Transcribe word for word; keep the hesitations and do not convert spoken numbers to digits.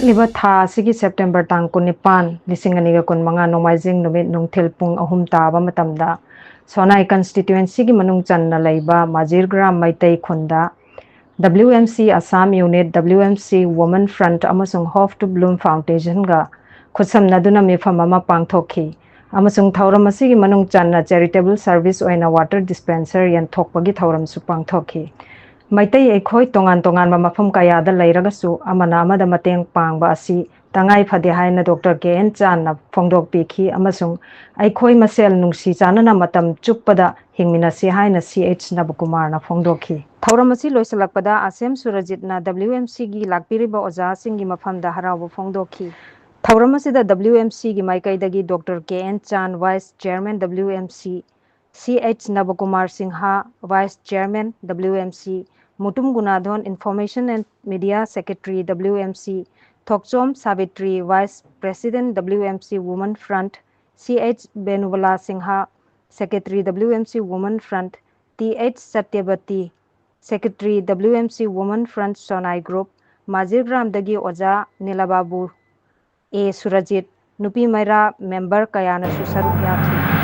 ꯂꯥꯛꯂꯤꯕ ꯊꯥ ꯑꯁꯤꯒꯤ ꯁꯦꯞꯇꯦꯝꯕꯔ ꯇꯥꯡ ꯀꯨꯟꯅꯤꯄꯥꯟ, ꯂꯤꯁꯤꯡ ꯑꯅꯤꯒ ꯀꯨꯟꯃꯉꯥ, ꯅꯣꯡꯃꯥꯏꯖꯤꯡ ꯅꯨꯃꯤꯠ ꯅꯨꯡꯊꯤꯜ ꯄꯨꯡ ꯑꯍꯨꯝ ꯇꯥꯕ ꯃꯇꯝꯗ ꯁꯣꯅꯥꯏ ꯀꯟꯁꯇꯤꯇ꯭ꯋꯦꯟꯁꯤꯒꯤ ꯃꯅꯨꯡ ꯆꯟꯅ ꯂꯩꯕ ꯃꯥꯖꯤꯔꯒ꯭ꯔꯥꯝ ꯃꯩꯇꯩ ꯈꯨꯟꯗ W M C Assam Unit, W M C Women Front ꯑꯃꯁꯨꯡ Hope to Bloom Foundationꯒ ꯈꯨꯠꯁꯝꯅꯗꯨꯅ ꯃꯤꯐꯝ ꯑꯃ ꯄꯥꯡꯊꯣꯛꯈꯤ꯫ ꯑꯃꯁꯨꯡ ꯊꯧꯔꯝ ꯑꯁꯤꯒꯤ ꯃꯅꯨꯡ ꯆꯟꯅ charitable service ꯑꯣꯏꯅ water dispenser ꯌꯦꯟꯊꯣꯛꯄꯒꯤ ꯊꯧꯔꯝꯁꯨ ꯄꯥꯡꯊꯣꯛꯈꯤ꯫ ꯃꯩꯇꯩ ꯑꯩꯈꯣꯏ ꯇꯣꯉꯥꯟ ꯇꯣꯉꯥꯟꯕ ꯃꯐꯝ ꯀꯌꯥꯗ ꯂꯩꯔꯒꯁꯨ ꯑꯃꯅ ꯑꯃꯗ ꯃꯇꯦꯡ ꯄꯥꯡꯕ ꯑꯁꯤ ꯇꯉꯥꯏ ꯐꯗꯦ ꯍꯥꯏꯅ ꯗꯣꯛꯇꯔ ꯀꯦ ꯑꯦꯟ ꯆꯥꯟꯅ ꯐꯣꯡꯗꯣꯛꯄꯤꯈꯤ ꯑꯃꯁꯨꯡ ꯑꯩꯈꯣꯏ ꯃꯁꯦꯜ ꯅꯨꯡꯁꯤ ꯆꯥꯟꯅꯅ ꯃꯇꯝ ꯆꯨꯞꯄꯗ ꯍꯤꯡꯃꯤꯟꯅꯁꯤ ꯍꯥꯏꯅ ꯁꯤ ꯑꯩꯆ ꯅꯕꯀꯨꯃꯥꯔꯅ ꯐꯣꯡꯗꯣꯛꯈꯤ꯫ ꯊꯧꯔꯝ ꯑꯁꯤ ꯂꯣꯏꯁꯤꯜꯂꯛꯄꯗ ꯑꯁꯦꯝ ꯁꯨꯔꯖꯤꯠꯅ W M Cꯒꯤ ꯂꯥꯛꯄꯤꯔꯤꯕ ꯑꯣꯖꯥꯁꯤꯡꯒꯤ ꯃꯐꯝꯗ ꯍꯔꯥꯎꯕ ꯐꯣꯡꯗꯣꯛꯈꯤ꯫ ꯊꯧꯔꯝ ꯑꯁꯤꯗ W M Cꯒꯤ ꯃꯥꯏꯀꯩꯗꯒꯤ doctor K N Chan, Vice Chairman W M C, C H Nabakumar Singh, Vice Chairman W M C, Mutum Gunadhon, Information and Media Secretary W M C, Thokchom Sabitri, Vice President W M C Women Front, C H Benubala Singh, Secretary W M C Women Front, T H Satyabati, Secretary W M C Women Front Sonai Group, ꯃꯥꯖꯤꯔꯒ꯭ꯔꯥꯝꯗꯒꯤ ꯑꯣꯖꯥ ꯅꯤꯂꯕꯥꯕꯨ, ꯑꯦ ꯁꯨꯔꯖꯤꯠ, ꯅꯨꯄꯤ ꯃꯩꯔꯥ member ꯀꯌꯥꯅꯁꯨ ꯁꯔꯨꯛ ꯌꯥꯈꯤ꯫